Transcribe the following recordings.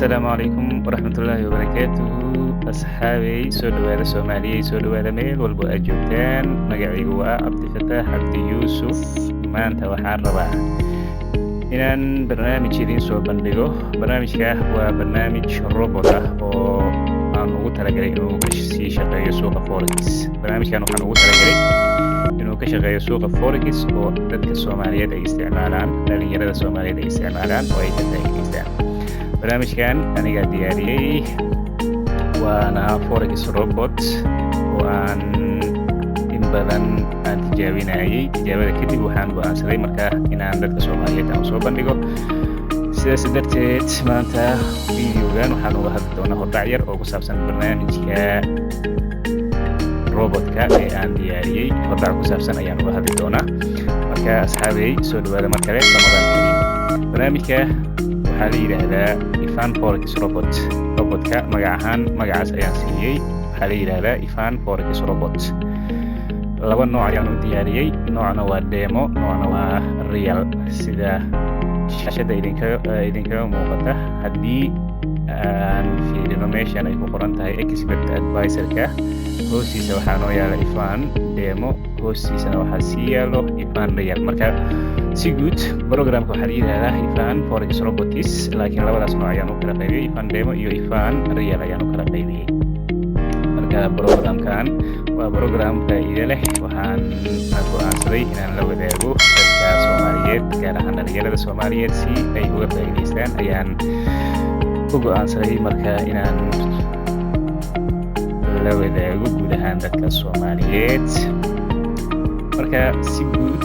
Assalaamu calaykum waraxmatullaahi wabarakaatuhu. Asxaabey, soo dhawaada. Soomaaliyey, soo dhawaada meel walbo aad joogtaan. Magacaygu waa Cabdifataax Cabdi Yuusuf. Maanta waxaan rabaa inaan barnaamij idiin soo bandhigo. Barnaamijka waa barnaamij robot ah oo aan ugu talagalay inuu sii shaqeeyo suuqa forex. Barnaamijkan waxaan ugu talagalay inuu ka shaqeeyo suuqa forex oo dadka Soomaaliyeed ay isticmaalaan, dhalinyarada Soomaaliyeed ay isticmaalaan oo ay ka faa'iidaystaan. Barnaamijkan anigaa diyaariyey, waana forex robot oo aan in badan aan tijaabinayay. Tijaabada kadib waxaan go'aansaday marka inaan dadka Soomaaliyeed aan soo bandhigo. Sidaas darteed, maanta videogan waxaan uga hadli doonaa hordhac yar oo ku saabsan barnaamijka robotka ee aan diyaariyey. Hordhac ku saabsan ayaan uga hadli doonaa. Marka asxaabey, soo dhawaada mar kale. Ramadaan kariim. Barnaamijka waxaa la yidhaahdaa Ifan Forex Robot. Robotka magac ahaan magacaas ayaan siiyey, waxaa la yidhaahdaa Ifan Forex Robot. Laba nooc ayaan u diyaariyey: noocna waa demo, noocna waa real. Sida shaashadda idinkaga muuqata, haddii aan fiirino meeshan ay ku qoran tahay Expert Advisorka, hoostiisa waxaa noo yaala Ifan Demo, hoostiisana waxaa sii yaalo Ifan Real. Marka si guud programka waxaa la yidhahdaa Ifan Forex Robots, laakiin labadaas nooc ayaan u kala qaybiyey: Ifan Demo iyo Ifan Real ayaan u kala qaybiyey. Marka programkan waa program faa'iido leh. Waxaan go'aansaday inaan la wadaago dadka Soomaaliyeed, gaar ahaan dhalinyarada Soomaaliyeed, si ay uga faa'iidaystaan ayaan u go'aansaday marka inaan la wadaago guud ahaan dadka Soomaaliyeed. Marka si guud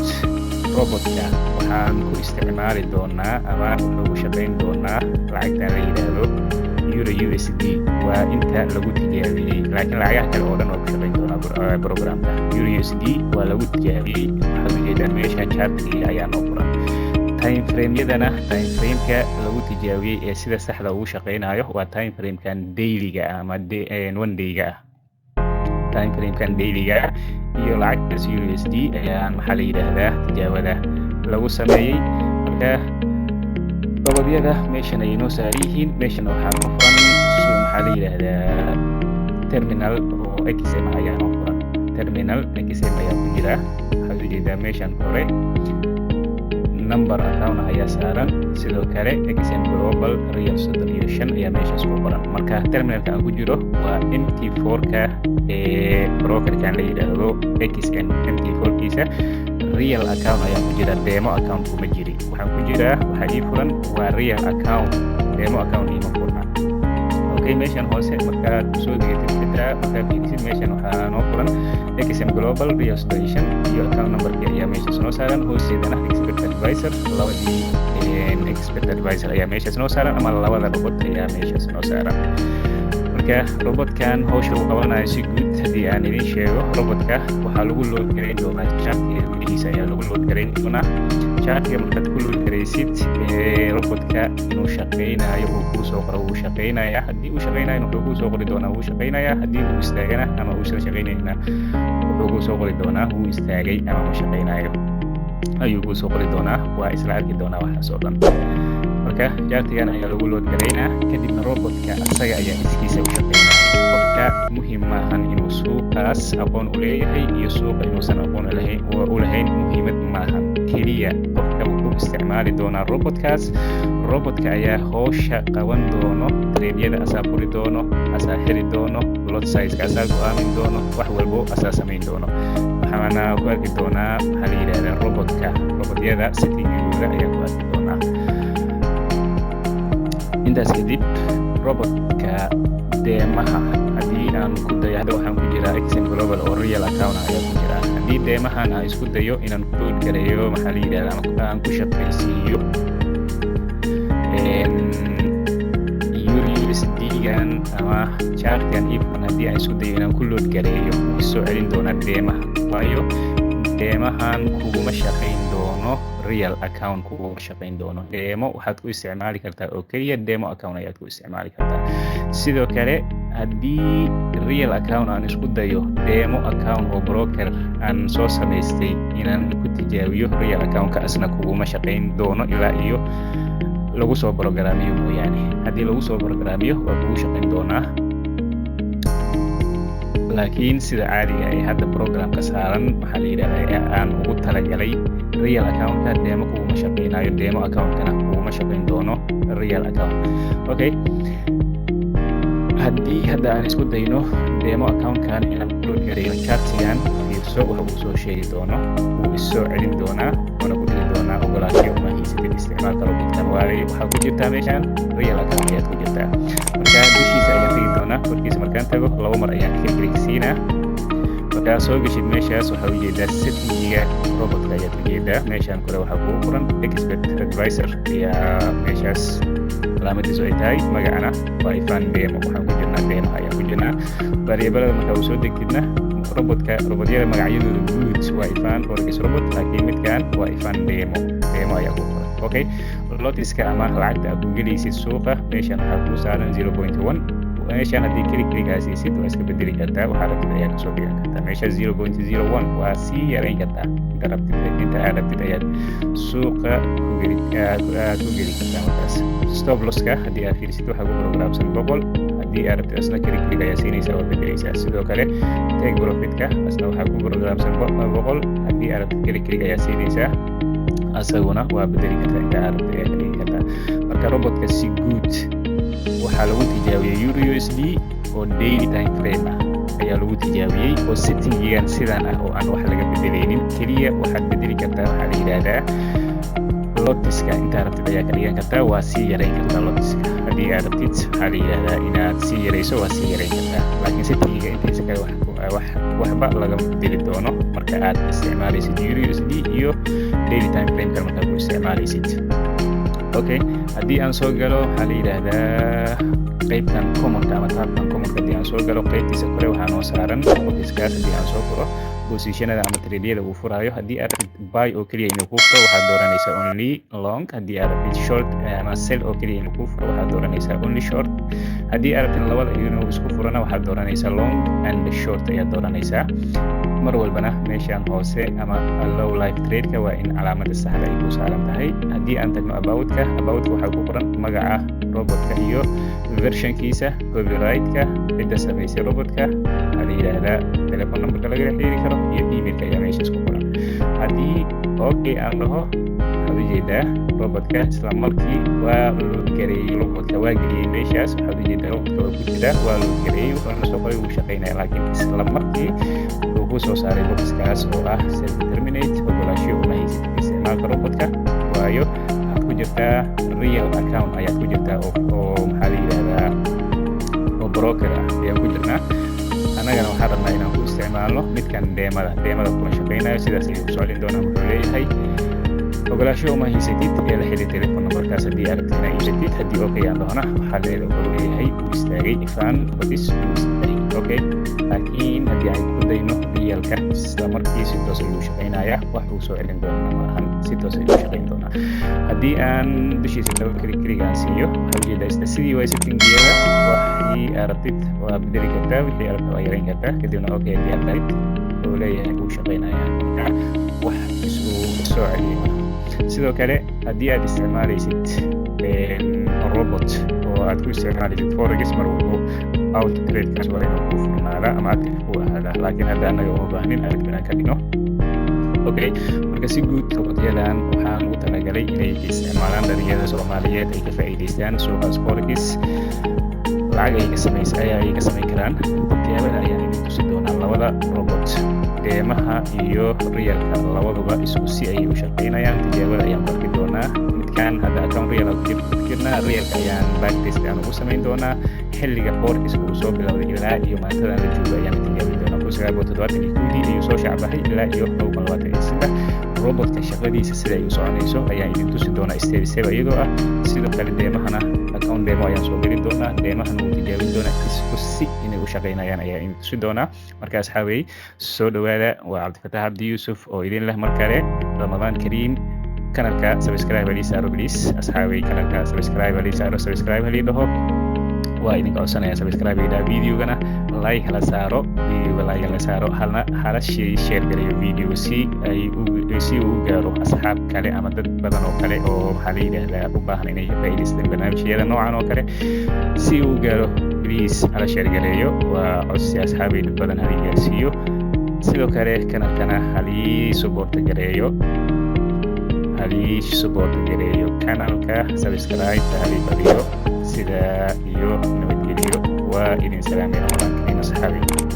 robotka waxaan ku isticmaali doonaa ama wuxuu ku shaqayn doonaa lacagtan la yidhaahdo euro USD. Waa inta lagu tijaabiyey, laakiin lacagaha kale oo dhan waa ku shaqayn doonaa programka. Euro USD waa lagu tijaabiyey. Waxaad ujeedaan meesha chartkii ayaa noo furan. Time frameyadana, time frameka lagu tijaabiyey ee sida saxda ugu shaqaynayo waa time framekan dailyga ah ama one dayga ah. Time framekan dailyga ah iyo lacagtaas euro USD ayaan, maxaa la yidhaahdaa, tijaabada lagu sameeyey. Marka robotyada meeshan ayay noo saaran yihiin. Meeshana waxaa noo furan, maxaa la yidhaahdaa, terminal oo XM ayaa noo furan. Terminal XM ayaa ku jira. Waxaad ujeedaa meeshan hore number account ayaa saaran. Sidoo kale XM Global Real 35 ayaa meeshaas ku qoran. Marka terminalka aan ku jiro waa MT4-ka ee brokerkan la yidhaahdo XM. MT4 kiisa real account ayaan ku jira, demo account kuma jiri. Waxaan ku jiraa, waxaa ii furan waa real account, demo account iima furna. Okay, meeshan hoose markaad soo degatid, xitaa markaad fiirisid, meeshan waxaa noo furan XM Global Real 35 iyo account numberkii ayaa meeshaas noo saaran. Hoosteedana Expert Advisor, labadii Expert Advisor ayaa meeshaas noo saaran, ama labada robot ayaa meeshaas noo saaran. Marka robotkan hawsha uu qabanayo si guud haddii aan idin sheego, robotka waxaa lagu load garayn doonaa chartiga gudihiisa ayaa lagu load garayn doonaa. Chartiga markaad ku load garaysid, robotka inuu shaqaynayo uu kuu soo qoro, wuu shaqaynaya. Haddii uu shaqaynayo, wuxuu kuu soo qori doonaa wuu shaqaynaya. Haddii uu istaagana ama uusan shaqaynayna, wuxuu kuu soo qori doonaa wuu istaagay ama ma shaqaynayo ayuu kuu soo qori doonaa. Waa isla arki doonaa waxaas oo dhan. Marka chartigan ayaa lagu load garaynaa, kadibna robotka asaga ayaa iskiisa u shaqaynaya. Qofka muhiim maahan inuu suuqaas aqoon u leeyahay iyo suuqa inuusan aqoon u lahayn, muhiimad maahan. Keliya qofka wuxuu isticmaali doonaa robotkaas. Robotka ayaa howsha qaban doono, tradeyada asaa furi doono, asaa xiri doono, lot sizeka asaa go'aamin doono, wax walbo asaa samayn doono. Waxaana ku arki doonaa, maxaa la yidhahdaa, robotka, robotyada settingigooda ayaa ku arki doonaa. Intaas kadib, robotka demoha haddii aan ku dayo, hadda waxaan ku jiraa XM Global oo real account ayaa ku jira. Haddii demohan aan isku dayo inaan ku load gareeyo, maxaa la yidhahdaa, ama aan ku shaqaysiiyo euro USD-gan ama chartkan ifan, haddii aan isku dayo inaan ku load gareeyo, wuu soo celin doonaa demoha, waayo demohan kuguma shaqayn doono, real account kuguma shaqayn doono. Demo waxaad ku isticmaali kartaa oo keliya demo account ayaad ku isticmaali kartaa. Sidoo kale, haddii real account aan isku dayo, demo account oo broker aan soo samaystay inaan ku tijaabiyo real accountka, asna kuguma shaqayn doono ilaa iyo lagu soo programmiyo mooyaane. Haddii lagu soo programmiyo, waa kugu shaqayn doonaa, laakiin sida caadiga ay hadda programka saaran, waxaa la yidhahdaa, ee aan ugu talagalay real accountka, demo kuguma shaqaynayo, demo accountkana kuguma shaqayn doono real account. Okay, haddii hadda aan isku dayno demo accountkan inaan upload gareeyo chartigan, fiirso waxa uu soo sheegi doono. Wuu is soo celin doonaa, wuxuuna ku dhihi doonaa: "Ogolaanshiyo uma haysatid isticmaalka robotkan." Waayo, waxaa ku jirtaa meeshan real account ayaad ku jirtaa. Marka dushiisa ayaan tegi doonaa. Korkiisa markaan tago, laba mar ayaan click click siinaa. Markaa soo geshid meeshaas, waxaa ujeedaa settingiga robotka ayaad ujeedaa. Meeshaan kore waxaa kugu qoran Expert Advisor ayaa meeshaas calaamadiisu ay tahay, magacana waa Ifan Demo. Waxaan ku jirnaa demo ayaan ku jirnaa. Variablada markaa uu soo degtidna, robotka, robotyada magacyadooda guud waa Ifan Forex Robot, laakiin midkan waa Ifan Demo. Demo ayaa ku qoran. Okay, lotska ama lacagta aad ku gelaysid suuqa meeshan waxaa kuu saaran 0.1. Meeshan haddii click click aa siisid, waa iska bedeli kartaa, waxaa rabtid ayaa kasoo dhigan kartaa. Meesha 0.01 waa sii yarayn kartaa, inta rabtid, inta aad rabtid ayaad suuqa ku geli, aad ku geli kartaa. Markaas stop losska haddii aad fiirisid, waxaa ku programsan 100. Haddii aad rabtid, asna click click ayaa siinaysaa, waa bedeleysaa. Sidoo kale take profitka asna waxaa ku programsan 100. Haddii aad rabtid, click click ayaa siinaysaa, asaguna waa bedeli kartaa, inta aad rabtid ayaa ka dhigi kartaa. Marka robotka si guud waxaa lagu tijaabiyey euro USD oo daily time frame ah ayaa lagu tijaabiyey, oo settingigan sidan ah oo aan wax laga bedelaynin. Keliya waxaad bedeli kartaa, waxaa la yidhaahdaa, lotska intaa rabtid ayaa ka dhigan kartaa, waa sii yarayn kartaa lotska. Haddii aad rabtid, waxaa la yidhaahdaa, inaad sii yarayso, waa sii yarayn kartaa, laakiin settingiga intiisa kale wax waxba lagama bedeli doono marka aad isticmaalaysid euro USD iyo daily time frameka markaad ku isticmaalaysid. Okay, haddii aan soo galo, waxaa la yidhaahdaa, qaybtan commonka ama tabkan commonka haddii aan soo galo, qaybtiisa kore waxaa noo saaran boxiskaas. Haddii aan soo furo positionada ama tradeyada uu furaayo, haddii aad rabtid buy oo keliya inuu kuu furo, waxaad dooranaysaa only long. Haddii aad rabtid short ama sell oo keliya inuu kuu furo, waxaad dooranaysaa only short. Haddii aad rabtid labada inuu isku furana, waxaad dooranaysaa long and short ayaad dooranaysaa. Mar walbana meeshaan hoose ama allow live trade-ka waa in calaamada saxda ay ku saaran tahay. Haddii aan tagno aboutka, aboutka waxaa ku qoran magaca robotka iyo versionkiisa, copyright-ka, cidda samaysay robotka, waxaa la yidhaahdaa, telephone numberka lagala xiriiri karo iyo emailka ayaa meeshaas ku qoran. Haddii okay aan dhaho, waxaad ujeedaa robotka isla markii waa load gareeyey. Robotka waa geliyey meeshaas, waxaad ujeedaa robotka waa ku jiraa, waa load gareeyey, wuxuuna soo qoray wuu shaqaynaya, laakiin isla markii wuxuu ku soo saaray boxkaas oo ah self terminate, ogolaasho uma haysid isticmaalka robotka, waayo waxaad ku jirtaa real account ayaad ku jirtaa oo maxaa la yidhahdaa, oo broker ah ayaan ku jirnaa. Annagana waxaan rabnaa inaan ku isticmaalno midkan demoda. Demoda kuma shaqaynayo, sidaas ayuu ku soclin doonaa. Wuxuu leeyahay: "Ogolaasho uma haysatid ee la xidhiir telephone numberkaas haddii aad rabtid inaad iibsatid." Haddii okay aan dhahona, waxaa leedahay, wuxuu leeyahay uu istaagay, Ifan Bots uu istaagay. Okay, laakiin haddii aan ku dayno realka, isla markii si toos ayuu shaqaynayaa, wax uu soo celin doonaa maahan, si toos ayuu shaqayn doonaa. Haddii aan dushiisa laba click click aan siiyo, waxaa ujeedaa isla sidii waa settingiyada. Waxii aad rabtid waa bedeli kartaa, wixii aad rabtid waa yarayn kartaa. Kadibna okay haddii aad dhahid, wuxuu leeyahay uu shaqaynayaa. Marka wax isuu soo celiyay maaha. Sidoo kale haddii aad isticmaalaysid robot oo aad ku isticmaalaysid forex, mar walbo auto tradekaas waa inuu kuu furnaada ama active ku ahaada, laakiin hadda annaga uma baahnin active inaan ka dhigno. Okay, marka si guud robotyadan waxaan ugu talagalay inay isticmaalaan dhalinyarada Soomaaliyeed, ay ka faa'iidaystaan suuqaas forex, lacag ay ka samays ayaa ay ka samayn karaan. Tijaabada ayaan idin tusi doonaa. Labada robot, demoha iyo realka, labaduba isku si ayay u shaqaynayaan. Tijaabada ayaan ku arki doonaa. Midkan hadda account real ku jirnaa, realka ayaan backtest aan ugu samayn doonaa. Xilliga forex uu soo bilowday ilaa iyo maantadan la joogo ayaan tijaabin doonaa. 1971-dii ayuu soo shacbaxay ilaa iyo 2023. Robotka shaqadiisa sida ay u soconayso ayaan idin tusi doonaa step step iyadoo ah. Sidoo kale demohana account demo ayaan soo gelin doonaa, demohana wuu tijaabin doonaa, isku si inay u shaqaynayaan ayaa idin tusi doonaa. Marka asxaabey, soo dhowaada. Waa Cabdifataax Cabdi Yuusuf oo idin leh mar kale Ramadaan Kariim. Kanalka subscribe halii saaro, please. Asxaabey, kanalka subscribe halii saaro, subscribe halii dhaho. Waa idinka codsanaya, subscribe idhaa, videogana like hala saaro, videoga like hala saaro, halna hala share gareeyo videoga si uu u gaaro asxaab kale ama dad badan oo kale oo, maxaa la yidhaahdaa, u baahan inay ka faa'iidaystaan barnaamijyada noocan oo kale si uu u gaaro. Please hala share gareeyo, waa codsi asxaabay, dad badan hala gaarsiiyo. Sidoo kale kanalkana halii support gareeyo, halii support gareeyo kanalka, subscribe halii badiyo. Sidaa iyo nabadgeliyo, waa idin salaamay. Ramadaan kariim, asxaabi.